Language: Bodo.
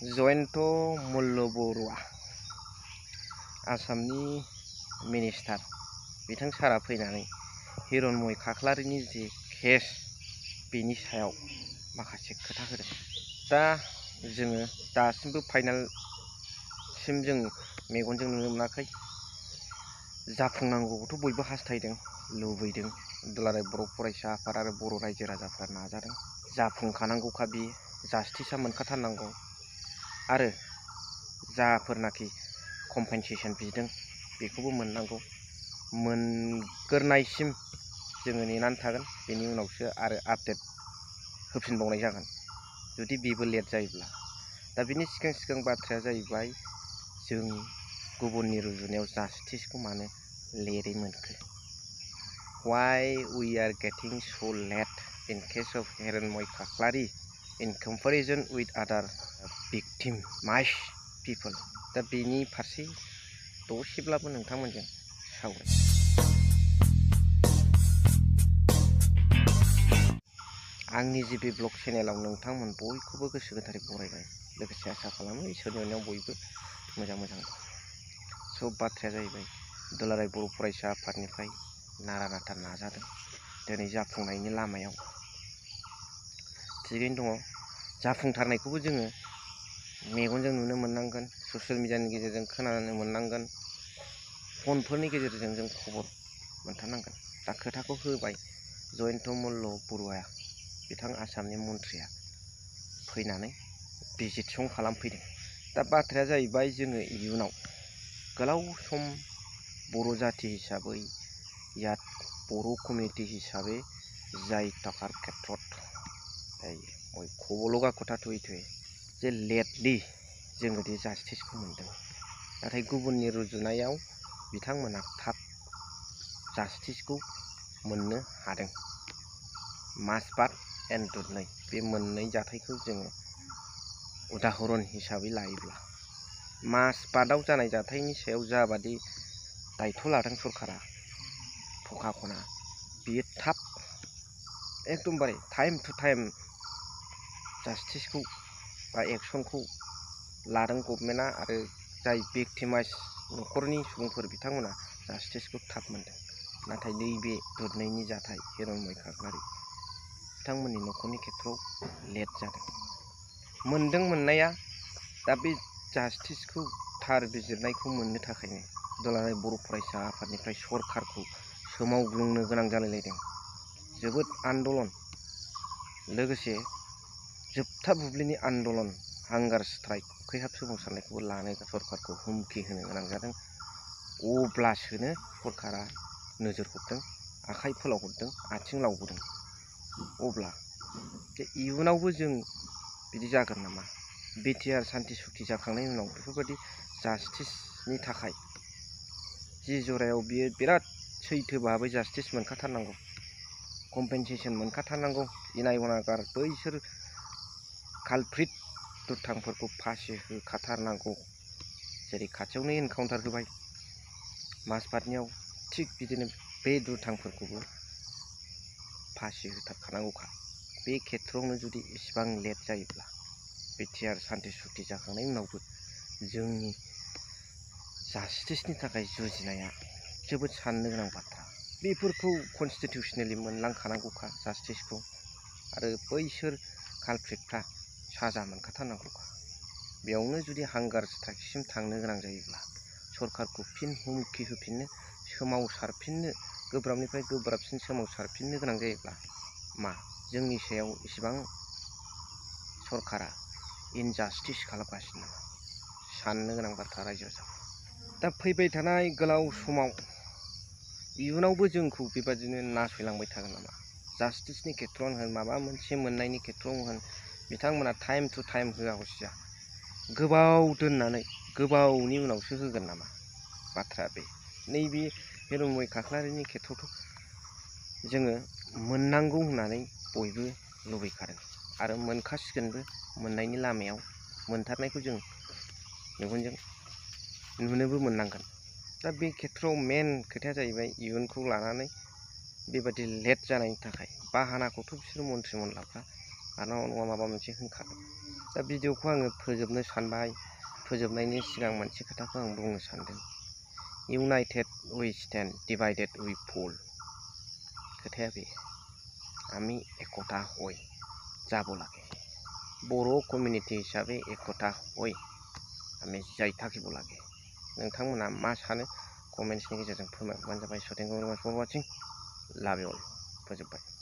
जयन्त मल्ल बरुवा आसामनि मिनिस्टार बिथां सारा फैनानै हिरण्मय खाख्लारिनि जे केस बेनि सायाव माखासे खोथा होदों। दा जोङो दासिमबो फाइनालसिम जों मेगनजों नुनो मोनाखै। जाफुंनांगौखौथ' बयबो हास्थायदों, लुबैदों। दुलाराय बर' फरायसा आफाद आरो बर' रायजो राजाफ्रा नाजादों। जाफुंखानांगौखा बियो, जास्टिसा मोनखाथारनांगौ। आरो जाफोरनाखि कम्पेनसेसन बिदों बेखौबो मोननांगौ। मोनगोरनायसिम जोङो नेनानै थागोन। बेनि उनावसो आरो आपडेट होफिनबावनाय जागोन जुदि बेबो लेट जायोब्ला। दा बिनि सिगां बाथ्राया जाहैबाय, जों गुबुननि रुजुनायाव जास्टिसखौ मानो लेटै मोनखो? Why we are getting so late in case of Hiranmay Khakhlari in comparison with other victimized people? दा बेनि फारसे दसेब्लाबो नोंथांमोनजों सावराय। आंनि जे बे ब्लग चेनेलाव नोंथांमोन बयखौबो गोसो गोथारै बरायबाय। लोगोसे आसा खालामो इसोरनि अननायाव बयबो मोजां दं। सब बाथ्राया जाहैबाय, दुलाराय बर' फरायसा आफादनिफ्राय नारा नाथा नाजादों। दिनै जाफुंनायनि लामायाव थिगैनो दङ। जाफुंथारनायखौबो जोङो मेगनजों नुनो मोननांगोन, ससियेल मिडियानि गेजेरजों खोनानो मोननांगोन, फनफोरनि गेजेरजों जों खबर मोनथारनांगोन। दा खोथाखौ होबाय जयन्त मल्ल बरुवाया, बिथां आसामनि मन्थ्रिया फैनानै बिजिरसं खालामफैदों। दा बाथ्राया जाहैबाय, जोङो इयुनाव गोलाव सम बर' जाथि हिसाबै यात बर' कमिउनिटि हिसाबै जाय थाखार खेत्रत মই ক'ব লগা কথাটো এইটোৱে যে लेटलि जोङो दि जास्टिसखौ मोनदों। नाथाय गुबुननि रुजुनायाव बिथांमोना थाब जास्टिसखौ मोननो हादों। मासबाद एन्ड दुधनৈ बे मोननै जाथायखौ जोङो उदाहरन हिसाबै लायोब्ला, मासबादआव जानाय जाथायनि सायाव जाबादि दायथ' लादों सरकारा थखा खना, बियो थाब एकदमबारे टाइम टु टाइम जास्टिसखौ बा एक्सनखौ लादों गभर्नमेन्टआ। आरो जाय भिक्टिमाइज न'खरनि सुबुंफोर बिथांमोना जास्टिसखौ थाब मोनदों। नाथाय नैबे दुधनैनि जाथाय हिरण्मय खाख्लारि बिथांमोननि न'खरनि खेथ्रआव लेट जादों। मोनदों मोननाया, दा बे जास्टिसखौ थार बिजिरनायखौ मोननो थाखायनो दुलाराय बर' फरायसा आफादनिफ्राय सरकारखौ सोमावग्लुंनो गोनां जालायलायदों। जोबोद आन्दलन, लोगोसे जोबथा बुब्लिनि आन्दलन हांगार स्ट्राइक उखैहाब सोमावसारनायखौबो लानो सरकारखौ हुमखि होनो गोनां जादों। अब्लासोनो सरकारा नोजोर हरदों, आखाइ फोलावहरदों, आथिं लावबोदों। अब्ला इयुनावबो जों बिदि जागोन नामा? बिटिआर सान्थि सुक्ति जाखांनायनि उनाव बेफोरबायदि जास्टिसनि थाखाय जि जरायाव बियो बिराद सैथो भाबै जास्टिस मोनखाथारनांगौ, कम्पेनसेसन मोनखाथारनांगौ, इनाय अनागार बैसोर कालप्रिट दुथांफोरखौ फासि होखाथारनांगौ। जेरै खाथियावनो एनकाउन्टार होबाय मासबादनियाव, थिग बिदिनो बे दुथांफोरखौबो फासि होथारखानांगौखा। बे खेथ्रआवनो जुदि इसिबां लेट जायोब्ला, बिटिआर सान्थि सुक्ति जाखांनायनि उनावबो जोंनि जास्टिसनि थाखाय जुजिनाया जोबोद साननो गोनां बाथ्रा। बेफोरखौ कनस्टिटिउसनेलि मोनलांखानांगौखा जास्टिसखौ। आरो बैसोर कालप्रिटफ्रा साजा मोनखाथारनांगौखा। बेयावनो जुदि हांगार स्ट्राइकसिम थांनो गोनां जायोब्ला, सरकारखौ फिन हुमखि होफिननो, सोमावसारफिननो, गोब्राबनिफ्राय गोब्राबसिन सोमावसारफिननो गोनां जायोब्ला, मा जोंनि सायाव इसिबां सरकारा इनजास्टिस खालामगासिनो नामा? साननो गोनां बाथ्रा रायजो राजाफोर। दा फैबाय थानाय गोलाव समाव इयुनावबो जोंखौ बेबादिनो नासयलांबाय थागोन नामा? जास्टिसनि खेथ्रआवनो होन, माबा मोनसे मोननायनि खेथ्रआवनो होन, बिथांमोना टाइम टु टाइम होआ हसिया गोबाव दोननानै गोबावनि उनावसो होगोन नामा? बाथ्राया बे। नैबे हिरण्मय खाख्लारिनि खेथ्रआवथ' जोङो मोननांगौ होननानै बयबो लुबैखादों आरो मोनखासिगोनबो। मोननायनि लामायाव मोनथारनायखौ जों मेगनजों नुनोबो मोननांगोन। दा बे खेथ्रआव मेन खोथाया जाहैबाय, इयुनखौ लानानै बेबादि लेट जानायनि थाखाय बाहानाखौथ' बिसोर मन्थ्रि मनलाफ्रा मालाबा नङा माबा मोनसे होनखागोन। दा भिडिअखौ आङो फोजोबनो सानबाय। फोजोबनायनि सिगां मोनसे खोथाखौ आं बुंनो सानदों। इउनाइटेड उइ स्टेन्ड, डिभाइडेड उइ फल। खोथाया बे आमी एकता हय जाबो लागे। बर' कमिउनिटि हिसाबै एकता हय आमी जाय थाकिबो लागे। नोंथांमोना मा सानो कमेन्ट्सनि गेजेरजों फोरमायहरबानो जाबाय। स थेंक इउ भेरि माच फर वाचिं। लाभ इउ अल। फोजोबबाय।